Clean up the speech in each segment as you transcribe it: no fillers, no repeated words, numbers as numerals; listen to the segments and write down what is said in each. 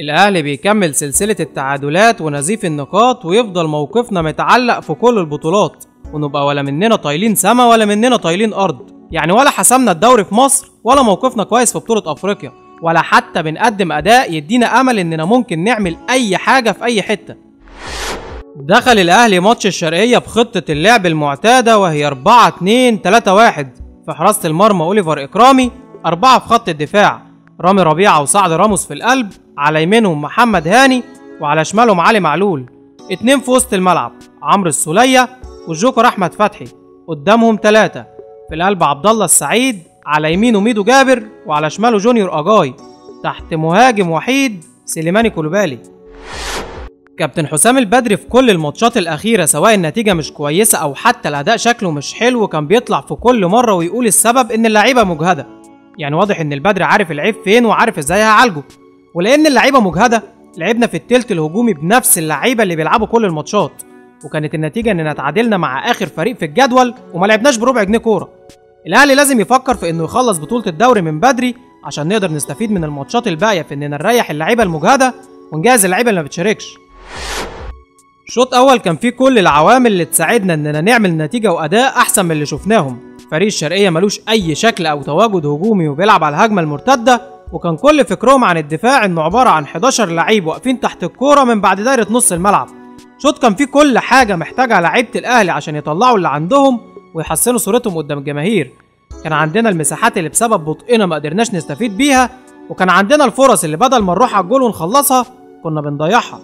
الاهلي بيكمل سلسلة التعادلات ونزيف النقاط، ويفضل موقفنا متعلق في كل البطولات، ونبقى ولا مننا طايلين سما ولا مننا طايلين ارض. يعني ولا حسمنا الدوري في مصر، ولا موقفنا كويس في بطوله افريقيا، ولا حتى بنقدم اداء يدينا امل اننا ممكن نعمل اي حاجة في اي حتة. دخل الاهلي ماتش الشرقية بخطه اللعب المعتادة، وهي 4-2-3-1. في حراسة المرمى اوليفر اكرامي، 4 في خط الدفاع رامي ربيعة وسعد راموس في القلب، على يمينهم محمد هاني وعلى شمالهم علي معلول، 2 في وسط الملعب عمرو السوليه والجوكر احمد فتحي، قدامهم 3 في القلب عبد الله السعيد، على يمينه ميدو جابر وعلى شماله جونيور اجاي، تحت مهاجم وحيد سليماني كولوبالي. كابتن حسام البدري في كل الماتشات الأخيرة سواء النتيجة مش كويسة أو حتى الأداء شكله مش حلو كان بيطلع في كل مرة ويقول السبب إن اللعيبة مجهدة. يعني واضح إن البدري عارف العيب فين وعارف إزاي هيعالجه، ولأن اللعيبة مجهدة لعبنا في التلت الهجومي بنفس اللعيبة اللي بيلعبوا كل الماتشات، وكانت النتيجة إننا تعادلنا مع آخر فريق في الجدول وما لعبناش بربع جنيه كورة. الأهلي لازم يفكر في إنه يخلص بطولة الدوري من بدري عشان نقدر نستفيد من الماتشات الباقية في إننا نريح اللعيبة المجهدة ونجهز اللعيبة اللي ما بتشاركش. شوط اول كان فيه كل العوامل اللي تساعدنا اننا نعمل نتيجة واداء احسن من اللي شفناهم. فريق الشرقية ملوش اي شكل او تواجد هجومي وبيلعب على الهجمة المرتدة، وكان كل فكرهم عن الدفاع انه عبارة عن 11 لعيب واقفين تحت الكورة من بعد دايرة نص الملعب. شوط كان فيه كل حاجة محتاجها لعيبة الاهلي عشان يطلعوا اللي عندهم ويحسنوا صورتهم قدام الجماهير. كان عندنا المساحات اللي بسبب بطئنا ما قدرناش نستفيد بيها، وكان عندنا الفرص اللي بدل ما نروح على الجول ونخلصها كنا بنضيعها.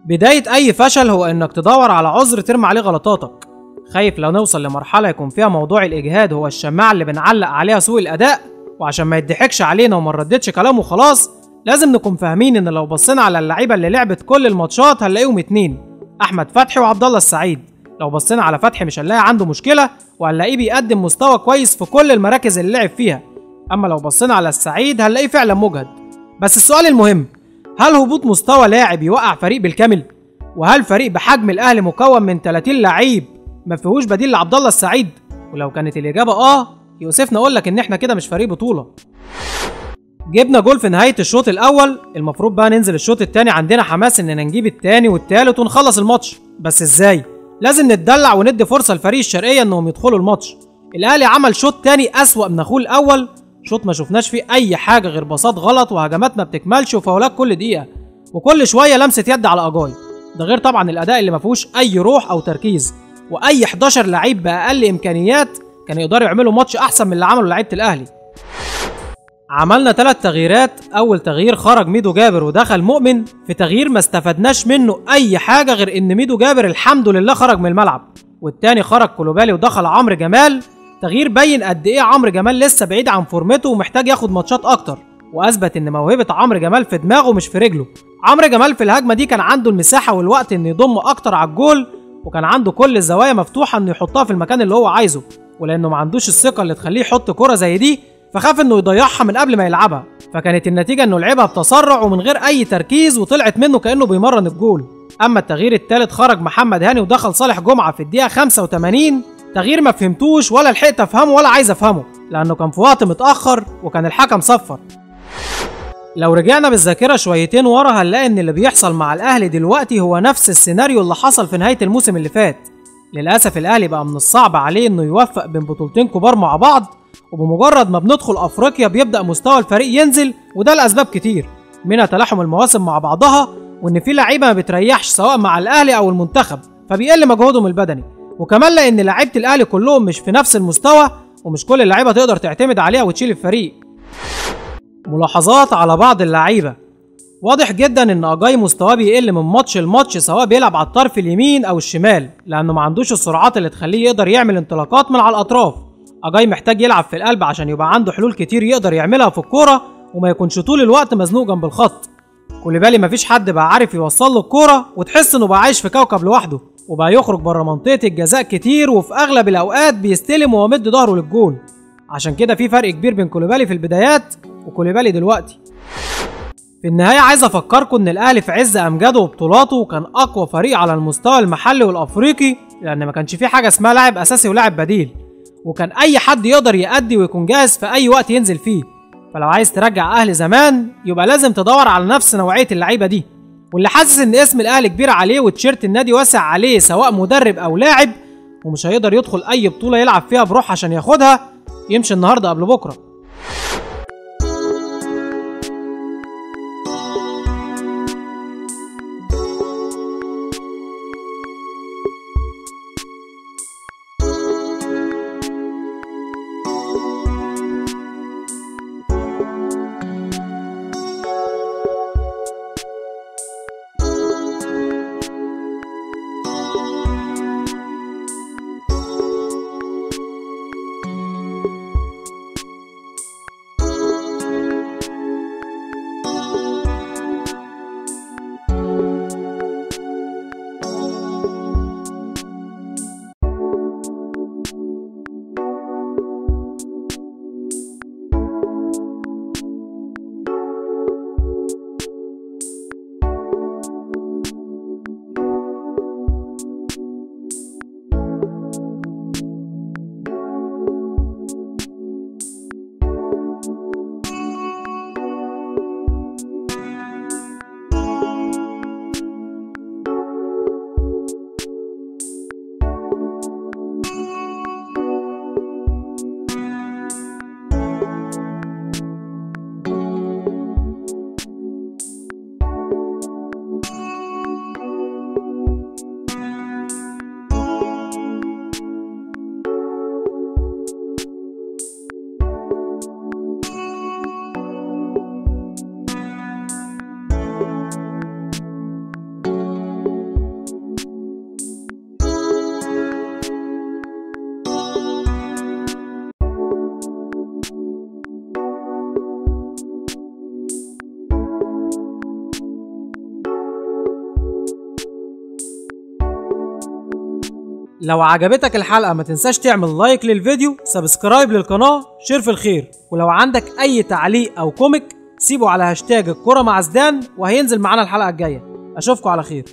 بداية أي فشل هو إنك تدور على عذر ترمي عليه غلطاتك. خايف لو نوصل لمرحلة يكون فيها موضوع الإجهاد هو الشماعة اللي بنعلق عليها سوء الأداء، وعشان ما يضحكش علينا وما نرددش كلامه خلاص لازم نكون فاهمين إن لو بصينا على اللعيبة اللي لعبت كل الماتشات هنلاقيهم 2، أحمد فتحي وعبد الله السعيد. لو بصينا على فتحي مش هنلاقي عنده مشكلة، وهنلاقيه بيقدم مستوى كويس في كل المراكز اللي لعب فيها. أما لو بصينا على السعيد هنلاقيه فعلا مجهد. بس السؤال المهم، هل هبوط مستوى لاعب يوقع فريق بالكامل؟ وهل فريق بحجم الاهلي مكون من 30 لعيب ما فيهوش بديل لعبد الله السعيد؟ ولو كانت الاجابة يؤسفنا اقول لك ان احنا كده مش فريق بطوله. جبنا جول في نهاية الشوط الاول، المفروض بقى ننزل الشوط الثاني عندنا حماس اننا نجيب الثاني والثالث ونخلص الماتش، بس ازاي؟ لازم نتدلع وندي فرصة لفريق الشرقية انهم يدخلوا الماتش. الاهلي عمل شوط ثاني اسوأ من اخوه الاول، شوط ما شفناش فيه اي حاجة غير باصات غلط وهجمات ما بتكملش وفاولات كل دقيقة، وكل شوية لمسه يد على اجاي. ده غير طبعا الاداء اللي ما فيهوش اي روح او تركيز، واي 11 لعيب باقل امكانيات كانوا يقدروا يعملوا ماتش احسن من اللي عمله لعيبة الاهلي. عملنا 3 تغييرات، اول تغيير خرج ميدو جابر ودخل مؤمن، في تغيير ما استفدناش منه اي حاجة غير ان ميدو جابر الحمد لله خرج من الملعب، والتاني خرج كولوبالي ودخل عمرو جمال. تغيير بين قد ايه عمرو جمال لسه بعيد عن فورمته ومحتاج ياخد ماتشات اكتر، واثبت ان موهبة عمرو جمال في دماغه مش في رجله. عمرو جمال في الهجمة دي كان عنده المساحة والوقت انه يضم اكتر على الجول، وكان عنده كل الزوايا مفتوحة انه يحطها في المكان اللي هو عايزه، ولانه ما عندوش الثقة اللي تخليه يحط كرة زي دي فخاف انه يضيعها من قبل ما يلعبها، فكانت النتيجة انه لعبها بتسرع ومن غير اي تركيز وطلعت منه كانه بيمرن الجول. اما التغيير الثالث خرج محمد هاني ودخل صالح جمعه في الدقيقة 85، تغيير ما فهمتوش ولا لحقت افهمه ولا عايز افهمه لانه كان في وقت متاخر وكان الحكم صفر. لو رجعنا بالذاكرة شويتين ورا هنلاقي ان اللي بيحصل مع الاهلي دلوقتي هو نفس السيناريو اللي حصل في نهاية الموسم اللي فات. للاسف الاهلي بقى من الصعب عليه انه يوفق بين بطولتين كبار مع بعض، وبمجرد ما بندخل افريقيا بيبدا مستوى الفريق ينزل، وده لاسباب كتير منها تلاحم المواسم مع بعضها، وان في لعيبة ما بتريحش سواء مع الاهلي او المنتخب فبيقل مجهودهم البدني، وكمان لان لعيبة الاهلي كلهم مش في نفس المستوى ومش كل اللعيبة تقدر تعتمد عليها وتشيل الفريق. ملاحظات على بعض اللعيبة، واضح جدا ان اجاي مستواه بيقل من ماتش لماتش سواء بيلعب على الطرف اليمين او الشمال، لانه ما عندوش السرعات اللي تخليه يقدر يعمل انطلاقات من على الاطراف. اجاي محتاج يلعب في القلب عشان يبقى عنده حلول كتير يقدر يعملها في الكورة وما يكونش طول الوقت مزنوق جنب الخط. كوليبالي مفيش حد بقى عارف يوصل له الكورة، وتحس انه بقى عايش في كوكب لوحده وبقى يخرج بره منطقة الجزاء كتير، وفي اغلب الاوقات بيستلم وهو مد ظهره للجول. عشان كده في فرق كبير بين كوليبالي في البدايات وكوليبالي دلوقتي. في النهاية عايز افكركم ان الاهلي في عز امجاده وبطولاته كان اقوى فريق على المستوى المحلي والافريقي، لان ما كانش فيه حاجة اسمها لاعب اساسي ولاعب بديل، وكان اي حد يقدر يأدي ويكون جاهز في اي وقت ينزل فيه. فلو عايز ترجع اهلي زمان يبقى لازم تدور على نفس نوعية اللعيبة دي. واللي حاسس ان اسم الاهلي كبير عليه وتيشيرت النادي واسع عليه سواء مدرب او لاعب ومش هيقدر يدخل اي بطوله يلعب فيها بروح عشان ياخدها، يمشي النهارده قبل بكره. لو عجبتك الحلقة ما تنساش تعمل like للفيديو، subscribe للقناة، share في الخير. ولو عندك أي تعليق أو comic سيبه على هاشتاج الكرة مع زدان وهينزل معانا الحلقة الجاية. أشوفكم على خير.